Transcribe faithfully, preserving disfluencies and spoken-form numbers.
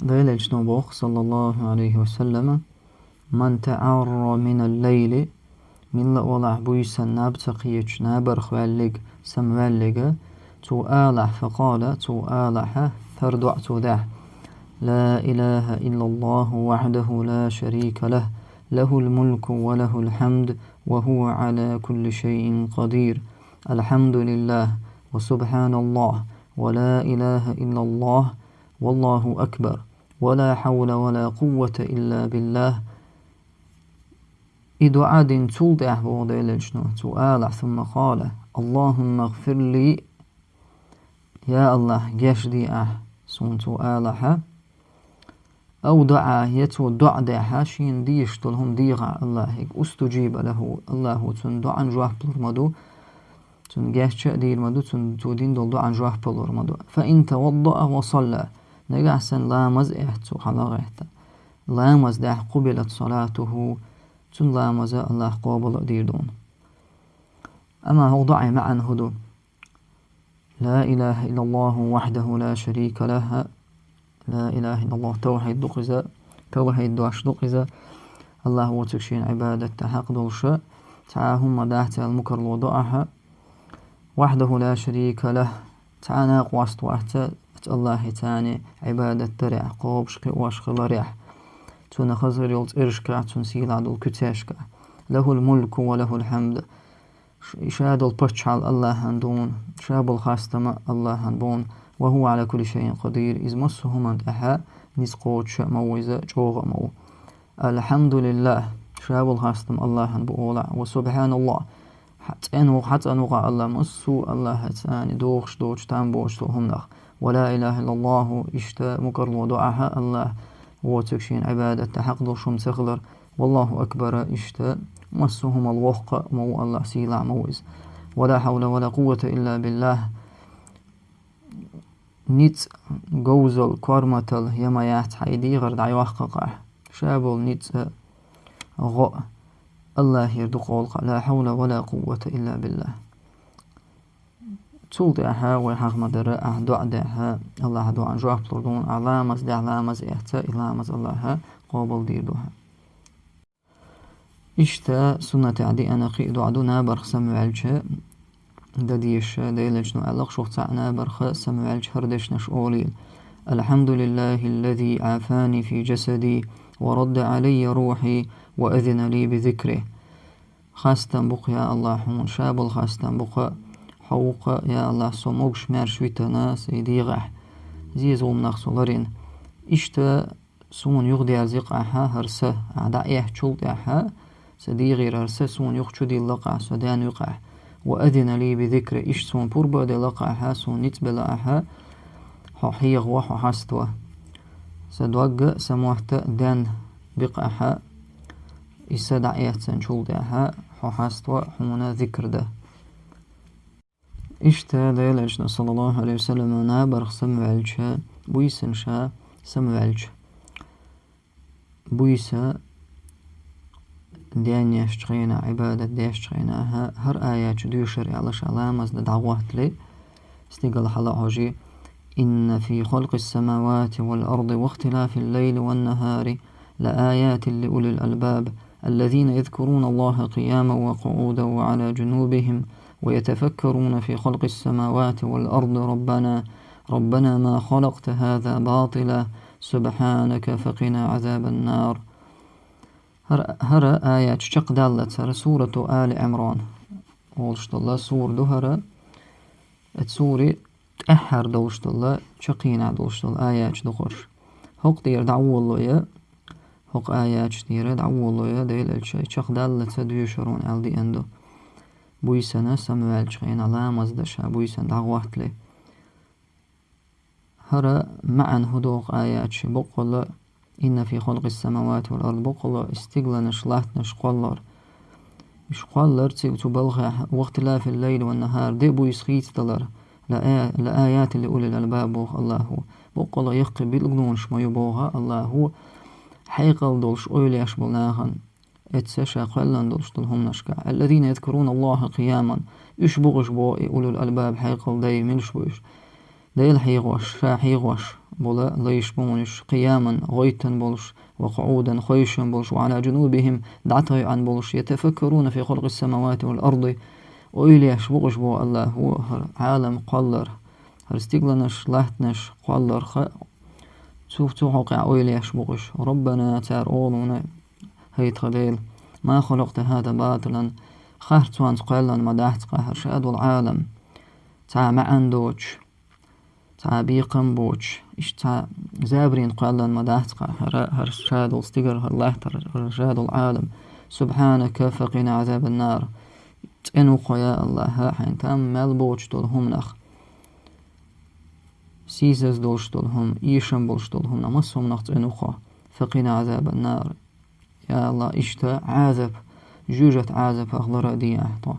Делан элчано боху, саллаллаху алейхи ва саллама: «Ман таӀарра минал лайли», милла олахь буьйсанна наб ца кхеча, набарх ваьллиг, самаваьллига, цо алахь, факъала, цо алахьа, хӀара доӀа цо дахь: «Ла илаха иллаллаху вахьдаху ла шарика лах, лахул мулку ва лахул хьамд, ва хӀува Ӏала кулли шайин къадир. Алхьамдулиллах, ва субхьаналлах, ва ла илаха иллаллах, валлаху акбар, ва ла хьавла ва ла къуввата илла биллах». И доӀа дина цул тӀаьхьа, боху Делан элчано, цо алахь, сумма къала: «Аллахумма гъфирли», я Аллахь, гечде ахь суна, цо алахьа. Ав даӀа, я цо доӀа даьхьа, шена дезаш долу хӀума дехахь Аллахьига, устужиба лаху, Аллахьо цуьнан доӀана жоп лур ма ду, цунна гечча а дийр ма ду, цунна цо дина долу доӀана жоп а лур ма ду. Фа ин таваддаъа ва салла, нагахь санна ламаз а эцна цо, хьала а гӀетта, ламаз даьхьа, къубилат салатуху, цуьнан ламаз а Аллахьа къобал а дийр ду. Амма хӀокху доӀин маьӀна хӀун ду? «Ла илаха иллаллаху вахьдаху ла шарика лах». «Ла илаха иллаллах», тавхьид ду-кх иза, тавхьид дош ду-кх иза. Аллахь воцург шена Ӏибадат дан хьакъ долуша, цхьа а хӀума дац аьлла мукарло до ахьа. «Вахьдаху ла шарика лах», цхьа а накъост вац оцу Аллахьица Ӏибадат дарехь, кхобуш, кхиош хиларехь, цунна хазар йолу цӀерашкахь, цунна сийлахь долу куьцешкахь. «Лахул мулку ва лахул хьамд». Ш-, ша долу паччахьалла Аллахьан ду, ша болу хастам а Аллахьан бу, ва хӀува Ӏала кулли шайин къадир, иза массо а хӀуманна тӀехь ницкъ кхочуш а ма ву, иза чӀогӀа а ма ву. Алхьамдулиллах, ша болу хастам Аллахьан бу олахь, ва субхьаналлах, хьа-, цӀена ву-кх, хьа цӀена ву-кх Аллахь массо а Аллахьаца догӀуш доцуш, там боцуш долу хӀуманах. Ва ла илаха иллаллаху, иштта мукарло до ахьа Аллахь воцург шена Ӏибадат дан хьакъ долуш хӀума ца хилар. Валлаху акбара, иштта массо а хӀумал воккха а ма ву Аллахь, сийлахь а ма ву иза. Ва ла хьавла ва ла къуввата илла биллах. Ницкъ, говзал, корматал я ма яц хьан и дегӀар дӀайоккхуш ахь. Ша болу ницкъ а, гӀо а Аллахьера ду-кх олахь. Ла хьавла ва ла къуввата илла биллах. Цул тӀаьхьа вай хьахма дара, ахь доӀа даьхьа, Аллахьа доӀана жоп лур ду, ахь ламаз даьхьа, ламаз эцна, и ламаз Аллахьа къобал дийр ду хьан. Иштта суннатехь деана кхин а доӀа ду, набарх самаваьлча дан дезаш, Делан элчано аьлла-кх, шух цхьаъ набарх самаваьлча хӀара дешнаш олийла: «Алхьамдулиллахиллази Ӏафани фи жасади ва радда Ӏалайя рухьи ва азина ли би зикрих». Хастам бу-кх, я Аллахь, хьуна, ша болу хастам бу-кх, хьо ву-кх, я Аллахь, со могуш-маьрша витина сайн дегӀехь, зеза хӀуманах со ларйина. Иштта суна юхадерзий-кх ахьа хӀара са, ахь дӀаэцначул тӀаьхьа, сан дегӀера хӀара са суна юха чудилла-кх ахь, со денвий-кх ахь. Ва азина ли би зикрих, иштта суна пурба а делла-кх ахьа, суна ницкъ белла ахьа, хьо хьехаво, хьо хьаставо. Сан дог а, сан мотт а денби-кх ахьа, и са дӀаэцначул тӀаьхьа хьо хьаставо, хьуна зикр дан. Иштта Делан элчано, саллаллаху Ӏалайхи ва саллам, набарх самаваьлча, буьйсанна ша самаваьлча, буьйса денъеш хенахь, Ӏибадат деш хенахь, хӀа-, хӀара аят доьшур аьлла ша ламаз дан дӀагӀоттале, стигала хьала а хьожий: «Инна фи халкъис самавати вал арди ва ихтилафил лайли ван нахари ла аятин ли улил албаб, аллазина язкуруна Аллаха къияман ва къуъудан ва Ӏала джунубихим, ва ятафаккаруна фи халкъис самавати вал арди, Раббана, Раббана ма халакъта хаза батила, субхьанака, факъина Ӏазабан нар». ХӀара, хӀара аят чекхдаллалц, хӀара сурату Али Ӏимран олуш долу сура ду хӀара. Эцу сури тӀаьххьара долуш долу, чаккхенахь долуш долу аяташ ду хӀорш. ХӀокху тӀера дӀаволало я, хӀокху аяташ тӀера дӀаволало я, Делан элча чекхдаллалц доьшур ву аьлла деана ду. Буьйсанна самаваьлча хенахь ламаз дан ша буьйсанна дӀагӀоттале. ХӀара маьӀна хӀун ду хӀокху аятийн? Боккъала: «Инна фи халкъис самавати вал ард», боккъала стигланаш, латтанаш кхоллар. Уьш кхоллар цига цу балхахь, «ва ихтилафил лайли ван нахар», де а буьйса хийцадалар, ла а-, ла аятин ли улил албаб боху Аллахо. Боккъала яккхий билгалонаш ма ю боху Аллахо, хьекъал долуш, ойла еш болу нахана. Эццахь ша кхоьллина долуш долу хӀуманашкахь. «Аллазина язкуруна Аллаха къияман». Уьш бу уьш боху и улул албаб, хьекъал дай, милаш бу уьш? Дела хьехош, ша хьехош, бола лайш бу уьш, قياما, гӀайттина болуш, وقعودا, хевшина болуш, وعلى جنوبهم, дӀатӀайӀана болуш, يتفكرون في خلق السماوات والأرض, ойлаеш бу уьш боху АллахӀа хӀара Ӏалам кхоллар, хӀара стигланаш, латтанаш кхоллар, ха-, цу, цу хьокъехь ойлаеш бу уьш. ربنا, цара олу хӀай тхан Дела, ما خلقت هذا باطلا, харцонца кхоьллина ма дац-кх хӀара ша долу Ӏалам, цхьа маьӀна доцуш, цхьа бекхам боцуш, иштта цхьа забарна кхоьллина ма дац-кх хӀара, хӀара ша долу стигала, хӀара латта, хӀара ша долу Ӏалам. سبحانك فقنا عذاب النار. ЦӀена ву-кх хьо, я АллахӀ, хьайна там мел боцуш долу хӀуманах, сийсаз долуш долу хӀума, эшам болуш долу хӀуманах, массо а хӀуманах цӀена ву-кх хьо. فقنا عذاب النار. Я АллахӀ, иштта Ӏазап, жоьжахатин Ӏазапах лара а де ахь тхо.